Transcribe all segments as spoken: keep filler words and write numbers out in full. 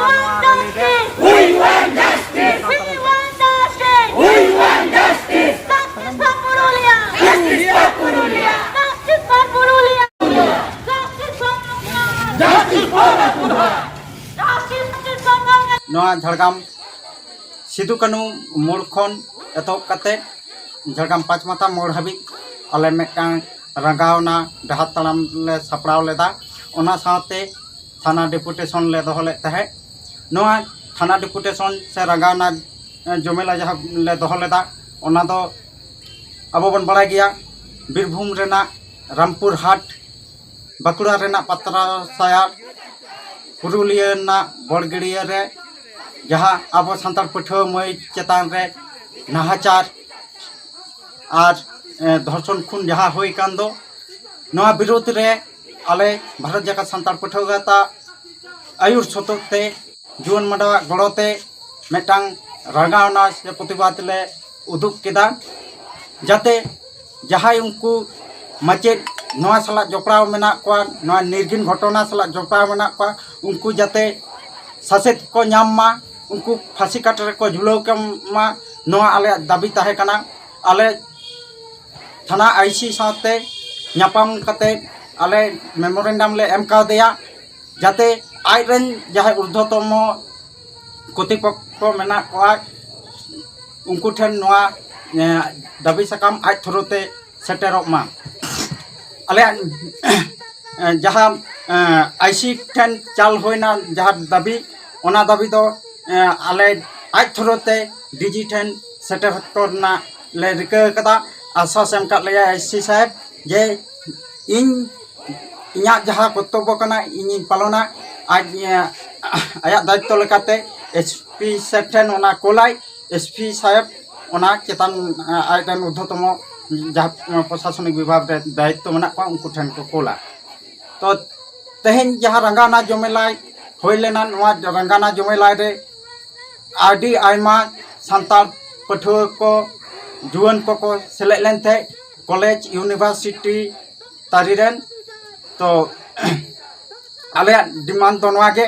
We want justice. We want justice. We want justice. Justice for Purulia. Justice for Purulia. Justice for Purulia. Justice for Purulia. Justice for Purulia. Justice, justice for Purulia. ᱱᱚᱣᱟ ᱡᱷᱟᱲᱜᱨᱟᱢ ᱥᱤᱫᱩ ᱠᱟᱹᱱᱦᱩ ᱢᱳᱲ ᱠᱷᱚᱱ ᱮᱛᱚᱦᱚᱵ ᱠᱟᱛᱮ ᱡᱷᱟᱲᱜᱨᱟᱢ ᱯᱟᱸᱪ ᱢᱟᱛᱟ ᱢᱳᱲ ᱦᱟᱹᱵᱤᱡ ᱟᱞᱮ ᱢᱤᱫᱴᱟᱝ ᱨᱟᱸᱜᱟᱣᱱᱟ ᱰᱟᱦᱟᱨ ᱛᱟᱲᱟᱢ ᱞᱮ ᱥᱟᱯᱲᱟᱣ ᱞᱮᱫᱟ᱾ ᱚᱱᱟ ᱥᱟᱶᱛᱮ ᱛᱷᱟᱱᱟ ᱰᱮᱯᱩᱴᱮᱥᱚᱱ ᱞᱮ ᱫᱚᱦᱚ ᱞᱮᱫ ᱛᱟᱦᱮᱸᱫ᱾ ᱱᱚᱣᱟ ᱛᱷᱟᱱᱟ ᱰᱮᱯᱩᱴᱮᱥᱚᱱ ᱥᱮ ᱨᱟᱸᱜᱟᱣᱱᱟ, ᱮ, ᱡᱚᱢᱮᱞᱟ ᱡᱟᱦᱟᱸ ᱞᱮ ᱫᱚᱦᱚ ᱞᱮᱫᱟ, ᱚᱱᱟ ᱫᱚ ᱟᱵᱚ ᱵᱚᱱ ᱵᱟᱲᱟᱭ ᱜᱮᱭᱟ, ᱵᱤᱨᱵᱷᱩᱢ ᱨᱮᱱᱟᱜ ᱨᱟᱢᱯᱩᱨ ᱦᱟᱴ, ᱵᱟᱸᱠᱩᱲᱟ ᱨᱮᱱᱟᱜ ᱯᱟᱛᱨᱟ ᱥᱟᱭᱟᱲ, ᱯᱩᱨᱩᱞᱤᱭᱟᱹ ᱨᱮᱱᱟᱜ ᱵᱚᱲᱜᱤᱲᱤᱭᱟᱹ ᱨᱮ ᱡᱟᱦᱟᱸ ᱟᱵᱚ ᱥᱟᱱᱛᱟᱲ ᱯᱟᱹᱴᱷᱩᱣᱟᱹ ᱢᱟᱹᱭ ᱪᱮᱛᱟᱱ ᱨᱮ ᱱᱟᱦᱟᱪᱟᱨ ᱟᱨ, ᱮ, ᱫᱷᱚᱨᱥᱚᱱ ᱠᱷᱩᱱ ᱡᱟᱦᱟᱸ ᱦᱩᱭ ᱠᱟᱱ ᱫᱚ, ᱱᱚᱣᱟ ᱵᱤᱨᱩᱫᱽ ᱨᱮ ᱟᱞᱮ ᱵᱷᱟᱨᱚᱛ ᱡᱟᱠᱟᱛ ᱥᱟᱱᱛᱟᱲ ᱯᱟᱹᱴᱷᱩᱣᱟᱹ ᱜᱟᱶᱛᱟ ᱟᱹᱭᱩᱨ ᱥᱚᱛᱚᱜ ᱛᱮ, ᱡᱩᱣᱟᱹᱱ ᱢᱟᱰᱣᱟᱣᱟᱜ ᱜᱚᱲᱚ ᱛᱮ ᱢᱤᱫᱴᱟᱝ ᱨᱟᱸᱜᱟᱣᱱᱟ ᱥᱮ ᱯᱨᱚᱛᱤᱵᱟᱫ ᱞᱮ ᱩᱫᱩᱜ ᱠᱮᱫᱟ, ᱡᱟᱛᱮ ᱡᱟᱦᱟᱸᱭ ᱩᱱᱠᱩ ᱢᱟᱪᱮᱫ ᱱᱚᱣᱟ ᱥᱟᱞᱟᱜ ᱡᱚᱯᱲᱟᱣ ᱢᱮᱱᱟᱜ ᱠᱚᱣᱟ, ᱱᱚᱣᱟ ᱱᱤᱨᱜᱷᱤᱱ ᱜᱷᱚᱴᱚᱱᱟ ᱥᱟᱞᱟᱜ ᱡᱚᱯᱲᱟᱣ ᱢᱮᱱᱟᱜ ᱠᱚᱣᱟ, ᱩᱱᱠᱩ ᱡᱟᱛᱮ ᱥᱟᱥᱮᱛ ᱠᱚ ᱧᱟᱢ ᱢᱟ, ᱩᱱᱠᱩ ᱯᱷᱟᱸᱥᱤ ᱠᱟᱴ ᱨᱮᱠᱚ ᱡᱷᱩᱞᱟᱹᱣ ᱠᱚ ᱢᱟ, ᱱᱚᱣᱟ ᱟᱞᱮᱭᱟᱜ ᱫᱟᱹᱵᱤ ᱛᱟᱦᱮᱸ ᱠᱟᱱᱟ᱾ ᱟᱞᱮ ᱛᱷᱟᱱᱟ ᱟᱭᱥᱤ ᱥᱟᱶᱛᱮ ᱧᱟᱯᱟᱢ ᱠᱟᱛᱮ ᱟᱞᱮ ᱢᱮᱢᱳᱨᱮᱱᱰᱟᱢ ᱞᱮ ᱮᱢ ᱠᱟᱣᱫᱮᱭᱟ, ᱡᱟᱛᱮ ᱟᱡᱨᱮᱱ ᱡᱟᱦᱟᱸᱭ ᱩᱨᱫᱷᱚᱛᱚᱢᱚ ᱠᱚᱨᱛᱨᱤᱯᱚᱠᱠᱷᱚ ᱢᱮᱱᱟᱜ ᱠᱚᱣᱟ, ᱩᱱᱠᱩ ᱴᱷᱮᱱ ᱱᱚᱣᱟ, ᱮ, ᱫᱟᱹᱵᱤ ᱥᱟᱠᱟᱢ ᱟᱡ ᱛᱷᱨᱩ ᱛᱮ ᱥᱮᱴᱮᱨᱚᱜ ᱢᱟ᱾ ᱟᱞᱮᱭᱟᱜ, ᱮ, ᱡᱟᱦᱟᱸ, ᱮ, ᱟᱭᱥᱤ ᱴᱷᱮᱱ ᱪᱟᱞ ᱦᱩᱭᱱᱟ, ᱡᱟᱦᱟᱸ ᱫᱟᱹᱵᱤ, ᱚᱱᱟ ᱫᱟᱹᱵᱤ ᱫᱚ, ᱮ, ᱟᱞᱮ ᱟᱡ ᱛᱷᱨᱩ ᱛᱮ ᱰᱤᱡᱤ ᱴᱷᱮᱱ ᱥᱮᱴᱮᱨ ᱦᱚᱴᱚ ᱨᱮᱱᱟᱜ ᱞᱮ ᱨᱤᱠᱟᱹ ᱟᱠᱟᱫᱟ᱾ ᱟᱥᱥᱟᱥ ᱮᱢ ᱟᱠᱟᱫ ᱞᱮᱭᱟ ᱟᱭᱥᱤ ᱥᱟᱦᱮᱵᱽ ᱡᱮ ᱤᱧ, ᱤᱧᱟᱹᱜ ᱡᱟᱦᱟᱸ ᱠᱚᱨᱛᱚᱵᱵᱚ ᱠᱟᱱᱟ, ᱤᱧᱤᱧ ᱯᱟᱞᱚᱱᱟ᱾ ᱟᱡ, ᱮ, ᱟᱭᱟᱜ ᱫᱟᱭᱤᱛᱛᱚ ᱞᱮᱠᱟᱛᱮ ᱮᱥᱯᱤ ᱥᱮᱫ ᱴᱷᱮᱱ ᱚᱱᱟ ᱠᱳᱞᱟᱭ᱾ ᱮᱥᱯᱤ ᱥᱟᱦᱮᱵᱽ ᱚᱱᱟ ᱪᱮᱛᱟᱱ, ᱮ, ᱟᱡ ᱨᱮᱱ ᱩᱨᱫᱷᱚᱛᱚᱢᱚ ᱡᱟᱦᱟᱸ, ᱮ, ᱯᱨᱚᱥᱟᱥᱚᱱᱤᱠ ᱵᱤᱵᱷᱟᱜᱽ ᱨᱮ ᱫᱟᱭᱤᱛᱛᱚ ᱢᱮᱱᱟᱜ ᱠᱚᱣᱟ, ᱩᱱᱠᱩ ᱴᱷᱮᱱ ᱠᱚ ᱠᱳᱞᱟ᱾ ᱛᱚ, ᱛᱮᱦᱮᱧ ᱡᱟᱦᱟᱸ ᱨᱟᱸᱜᱟᱣᱱᱟ ᱡᱚᱢᱮᱞᱟᱭ ᱦᱩᱭ ᱞᱮᱱᱟ, ᱱᱚᱣᱟ ᱨᱟᱸᱜᱟᱣᱱᱟ ᱡᱚᱢᱮᱞᱟᱭ ᱨᱮ ᱟᱹᱰᱤ ᱟᱭᱢᱟ ᱥᱟᱱᱛᱟᱲ ᱯᱟᱹᱴᱷᱩᱣᱟᱹ ᱠᱚ, ᱡᱩᱣᱟᱹᱱ ᱠᱚᱠᱚ ᱥᱮᱞᱮᱫ ᱞᱮᱱ ᱛᱟᱦᱮᱸᱫ, ᱠᱚᱞᱮᱡᱽ, ᱤᱭᱩᱱᱤᱵᱷᱟᱨᱥᱤᱴᱤ ᱛᱟᱹᱨᱤ ᱨᱮᱱ᱾ ᱛᱚ, ᱟᱞᱮᱭᱟᱜ ᱰᱤᱢᱟᱱᱰ ᱫᱚ ᱱᱚᱣᱟ ᱜᱮ,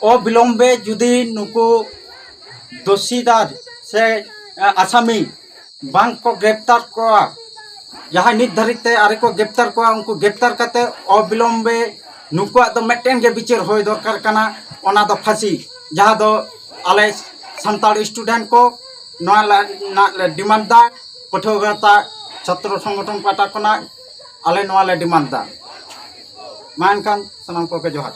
ᱚᱵᱤᱞᱚᱢᱵᱮ ᱡᱩᱫᱤ ᱱᱩᱠᱩ ᱫᱳᱥᱤᱫᱟᱨ ᱥᱮ ᱟᱥᱟᱢᱤ ᱵᱟᱝ ᱠᱚ ᱜᱨᱮᱯᱛᱟᱨ ᱠᱚᱣᱟ, ᱡᱟᱦᱟᱸᱭ ᱱᱤᱛ ᱫᱷᱟᱹᱨᱤᱡ ᱛᱮ ᱟᱹᱣᱨᱤ ᱠᱚ ᱜᱨᱮᱯᱛᱟᱨ ᱠᱚᱣᱟ, ᱩᱱᱠᱩ ᱜᱨᱮᱯᱛᱟᱨ ᱠᱟᱛᱮ ᱚᱵᱤᱞᱚᱢᱵᱮ ᱱᱩᱠᱩᱣᱟᱜ ᱫᱚ ᱢᱤᱫᱴᱮᱱ ᱜᱮ ᱵᱤᱪᱟᱹᱨ ᱦᱩᱭ ᱫᱚᱨᱠᱟᱨ ᱠᱟᱱᱟ, ᱚᱱᱟ ᱫᱚ ᱯᱷᱟᱹᱥᱤ, ᱡᱟᱦᱟᱸ ᱫᱚ ᱟᱞᱮ ᱥᱟᱱᱛᱟᱲ ᱥᱴᱩᱰᱮᱱᱴ ᱠᱚ ᱱᱚᱣᱟ ᱞᱮ ᱰᱤᱢᱟᱱᱰ ᱫᱟ, ᱯᱟᱹᱴᱷᱩᱣᱟᱹ ᱜᱟᱶᱛᱟ ᱪᱷᱟᱛᱨᱚ ᱥᱚᱝᱜᱚᱴᱷᱚᱱ ᱯᱟᱦᱴᱟ ᱠᱷᱚᱱᱟᱜ ᱟᱞᱮ ᱱᱚᱣᱟ ᱞᱮ ᱰᱤᱢᱟᱱᱰ ᱫᱟ᱾ ᱢᱟ ᱮᱱᱠᱷᱟᱱ ᱥᱟᱱᱟᱢ ᱠᱚᱜᱮ ᱡᱚᱦᱟᱨ᱾